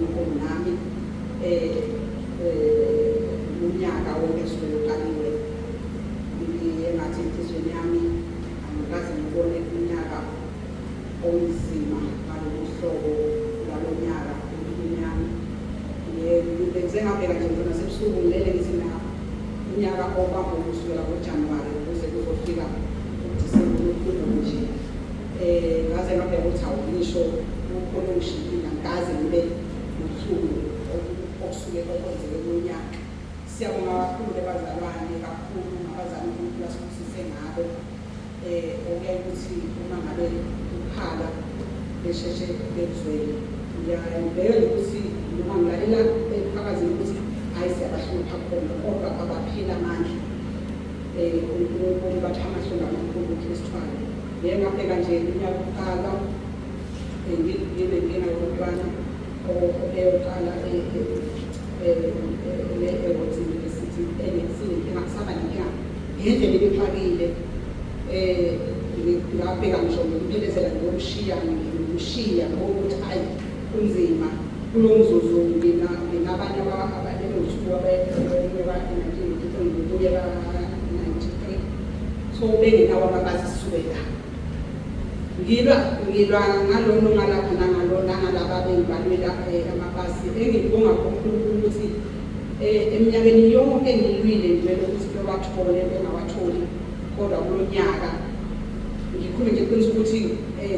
uNkulunkulu nami unyaka wonke suke uqaliwe. Ngiye ngathi enhliziyweni yami angikaze ngibone unyaka onzima ngalolu hlobo lwalo nyaka empilweni yami. Ngiye ngabheka nje ngibona sebusuku ngilele ngithi na unyaka obamba kusukela ngoJanuwari kuze kuzofika uDisemba ukhulu nje. Ngaze ngabheka ukuthi awu ngisho ukhona ongishiyile angikaze ngibe nobuhlungu okusuke okwenzeke kulo nyaka. Siyabonga kakhulu ebazalwane kakhulu ngabazali uNkulunkulu asibusise ngabo. Okuyaye ukuthi uma ngabe ukhala besheshe bekuzwele. Ngiyayibheka nje ukuthi noma ngilalela ebufakazini ukuthi hhayi siyabahlupha khona kodwa abapheli amandla. UNkulunkulu bapha amahlombe amakhulu ukuthi besithwale. Ngike ngabheka nje unyaka uqala nginenkinga yomntwana obeyoqala e-Rhodes University enenkinga kusaba nenkinga ngendlela ebixakile. Ngabheka ngisho ngimphelezelela ngiyomshiya ngimshiya ngokuthi ayi kunzima kulo mzuzu nginabanye ababenothuku abenyuka e-1983 ngokuya ka-93 so bengenawo amabhasi sisuke la. Ngilwa ngalona ngalapha nangalo nangalaba bengibalwela amabhasi. Engikubonga kuNkulunkulu ukuthi eminyakeni yonke ngilwile ngilwela ukuthi bewathole bengawatholi, kodwa kulo nyaka ngikhulume nje iqiniso ukuthi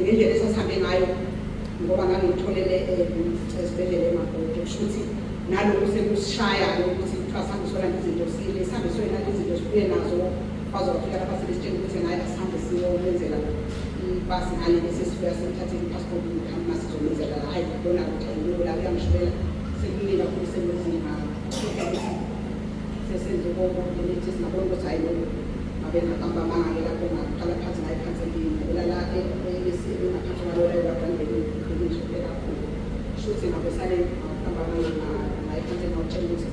ngendlela esasihambe ngayo ngoba ngangiyitholele esibhedlela eMagodo, kusho ukuthi nalokhu sekusishaya-ke ukuthi kuthiwa sihambe siyolanda izinto sile sihambe siyolanda izinto sibuye nazo kwaze kwafika lapha sebesitshela ukuthi naye asihambe siyomenzela ipasi ngale bese sibuya simthathele i-passport uma sizomenzela la. Hhayi ngabona ukuthi ayilula kuyangishubela sekuningi kakhulu sekunzima sesenze konke lethi singabona ukuthi hhayi lokhu ngabe ngaqamba amanga-ke lapho ngaqala phansi ngaye phansi ngabelala ngaphansi kwalona ewadani bengihluphe kakhulu. Kusho ukuthi ngabe sale ngaqamba amanga ngaye phansi ngawutshela ukuthi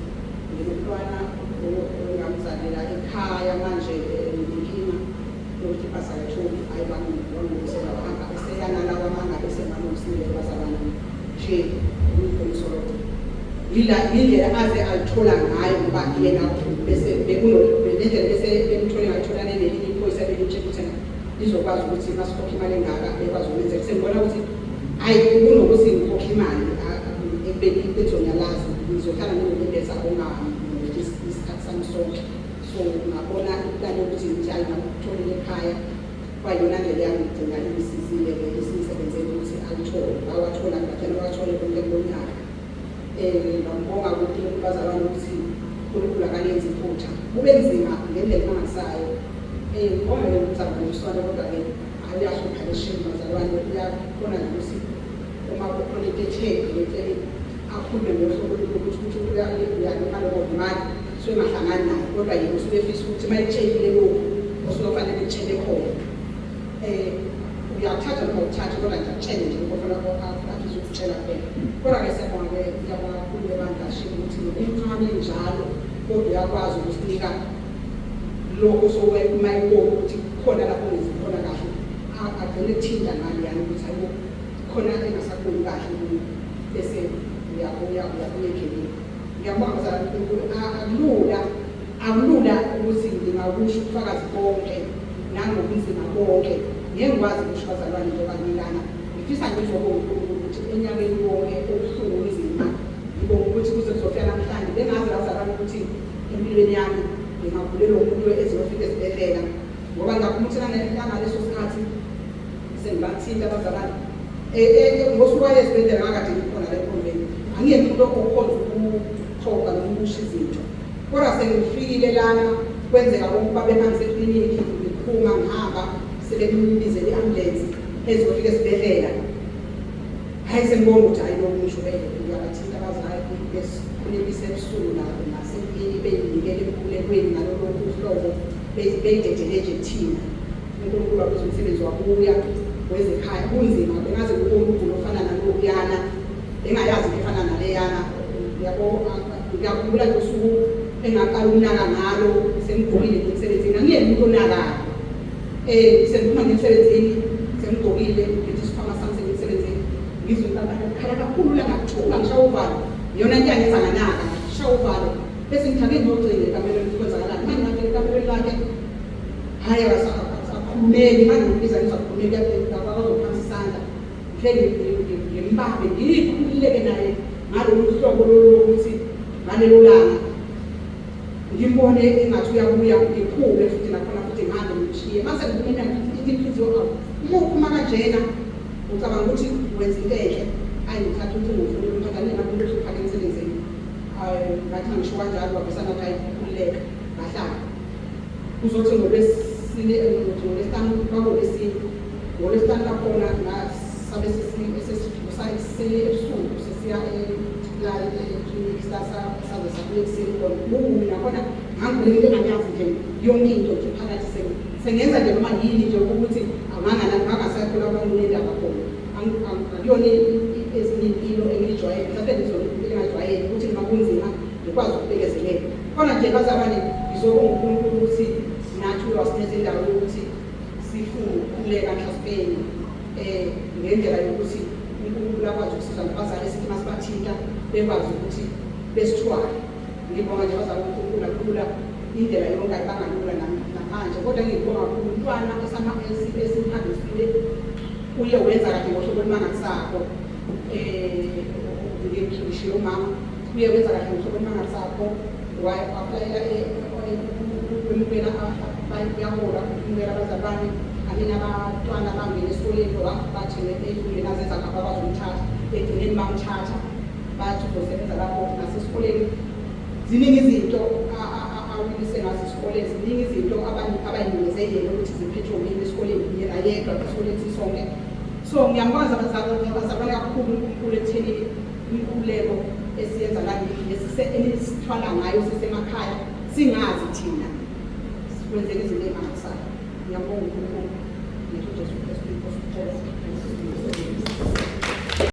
nginomntwana ongamzalela ekhaya manje nginenkinga yokuthi ipasi akayitholi. Hhayi bangilungisela wahamba eseyana lawa amanga bese ngalungisile bazalwane nje umqiniso lokho. Indlela aze alithola ngayo ngoba yena bese nendlela bese bemthole ngayitholane nelinye iphoyisa belimtshela ukuthi lizokwazi ukuthi masikhokhe imali engaka bekwazi ukwenzeka. Sengibona ukuthi hhayi kunokuthi ngikhokhe imali ekubeni iqiniso ngiyalazi ngizohlala nginonembeza ongamuki isikhathi sami sonke. So ngabona iplani yokuthi ngithi hhayi ngamtholile ekhaya kwayiyona ndlela yangigcina ingisizile-ke isingisebenzele ukuthi alithole. Bawathola ngagcina bawathole bonke kulo nyaka. Ngambonga kuNkulunkulu bazalwane ukuthi uNkulunkulu akalenzi iphutha. Kube nzima ngendlela emangalisayo. Ngibonga-ke umzalwane umswane kodwa-ke hhayi uyahlupha le shame bazalwane uyakhona nje ukuthi uma kukhona into ethe eceleni akhulume ngohlobo lokuthi ukuthi uyalimala ngomali suke engahlangani naye kodwa yena usuke efisa ukuthi uma etshelile lokhu osuke kufanele etshele khona. Uyakuthatha noma ukuthathe kodwa nje akutshele nje lokho ofanele afisa ukutshela khona. Kodwa-ke siyabonga-ke ngiyabonga kakhulu ebandla shame ukuthi nomncane njalo kodwa uyakwazi ukusinika lokho soke uma ebona ukuthi khona lapho ungenzi khona kahle agcine ethinta ngaleyana ukuthi hayibo khona engasakuboni kahle kuyo bese uyabuya uyabuya endleleni. Ngiyabonga bazalwane uNkulunkulu akulula akulula ukuthi ngingakusho ubufakazi bonke nangobunzima bonke. Ngeke ngikwazi ukusho bazalwane njengoba ngilana. Ngifisa ngizobonga uNkulunkulu ukuthi enyakeni wonke obuhlungu unzima ngibonga ukuthi kuze kuzofika namhlanje bengazi bazalwane ukuthi empilweni yami ngingagulelwa umuntu ezofika esibhedlela ngoba ngiyakhumbula ukuthi nangaleso sikhathi sengibathinta abazalwane ngosuku waye esibhedlela ngakade ngikhona la enkonzweni. Angiyena umuntu okhonza ukuxoxa noma ukusho izinto kodwa sengifikile lana kwenzeka konke babehambise eklinikhi ngiphuma ngihamba sebembizela i-ambulensi ezofika esibhedlela. Hhayi sengibona ukuthi hhayi lokhu ngisho ngiyabathinta abazali besikhulekise ebusuku nasemini beyinikele emkhulekweni ngalolu uhlobo beyidedele nje kuthina. uNkulunkulu wabiza umsebenzi wabuya wezekhaya kunzima bengaze kubona ugulo ofana nalokuyana bengayazi into efana naleyana yabo. Ngiyakhumbula nje usuku engaqala ukunaka ngalo sengigqokile nje emsebenzini angiyena umuntu onakayo. Sengiphuma nje emsebenzini sengigqokile ngiphethe isikhwama sami sengisemsebenzini ngizwe inkampani ekhala kakhulu la. Ngathuka, ngishawa uvalo. Iyona nto yangenza nganaka, ngishawa uvalo. Bese ngithathe ngocingo ekamelweni ukuthi kwenzakalani. Manje ngafika ekamelweni lakhe, hhayi, akasakhulumeli. Manje ngimbiza, ngizakhulumeli, akazophansi isandla. Ngifike ngimbambe, ngikhululeke naye ngalolu hlobo lolu lokuthi ngalelo langa ngimbone engathi uyabuya, ngiphume futhi nakhona futhi ngihambe ngimshiye. Mase ngiphume, ithi inhliziyo, awu, uma uphuma kanjena ucabanga ukuthi wenza into enhle. Ayi, ngithatha ucingo, ngifonele umphathi, angingabantu ukuhlupha-ke emsebenzini. Ngathi ngisho kanjalo, wavesa ngathi, hayi, khululeka. Ngahlala. Kuzothi ngolwesine, ngolwesihlanu, kwangolwesine, ngolwesihlanu lakhona sabe sesivusa ekuseni, ebusuku sesiya la eklinikhi, saze sabuya ekuseni khona. Kubi nakhona, ngangivele into engangiyazi nje, yonke into nje phakathi sengenza nje noma yini nje ukuthi angangasekho lapho nginendaba khona. Akuyona ezinye impilo engiyijwayele, mhlawumbe ngizona impilo engajwayele ukuthi noma kunzima ngikwazi ukubekezelela khona nje. Bazalwane, ngizobonga uNkulunkulu ukuthi nathi uyawasinikeza indawo yokuthi sifunde ukukhuleka mhlawumbe ngendlela yokuthi uNkulunkulu akwazi ukusiza nabazali, sithi masibathinta bekwazi ukuthi besithwale. Ngibonga nje bazali, uNkulunkulu akulula indlela yonke, ayibanga lula namanje, kodwa ngikubonga kakhulu umntwana esimhambisile uye wenza kahle ngohlobo olumangalisako. Ngishilo, umama uye wenza kahle ngohlobo olumangalisako, wa-applyela kwemukela, uyahola ukumukela abazalwane amina abantwana bangena esikoleni, bathi ey'fundweni azenza ngapha bazomthatha. Egcineni bamthatha, bathi uzosebenza lapho nasesikoleni. Ziningi izinto awinise ngazo esikoleni, ziningi izinto abayinikeze yena ukuthi ziphethwe uyena esikoleni, yena yedwa esikoleni sisonke. So ngiyamkwazi abazalwane kakhulu uNkulunkulu ekuthenini inkululeko esiyenza la enisithwala ngayo sisemakhaya, singazi thina kwenzeka izinto ey'mangalisayo. Ngiyambonga uNkulunkulu ngethu Jesu Kristu inkosi.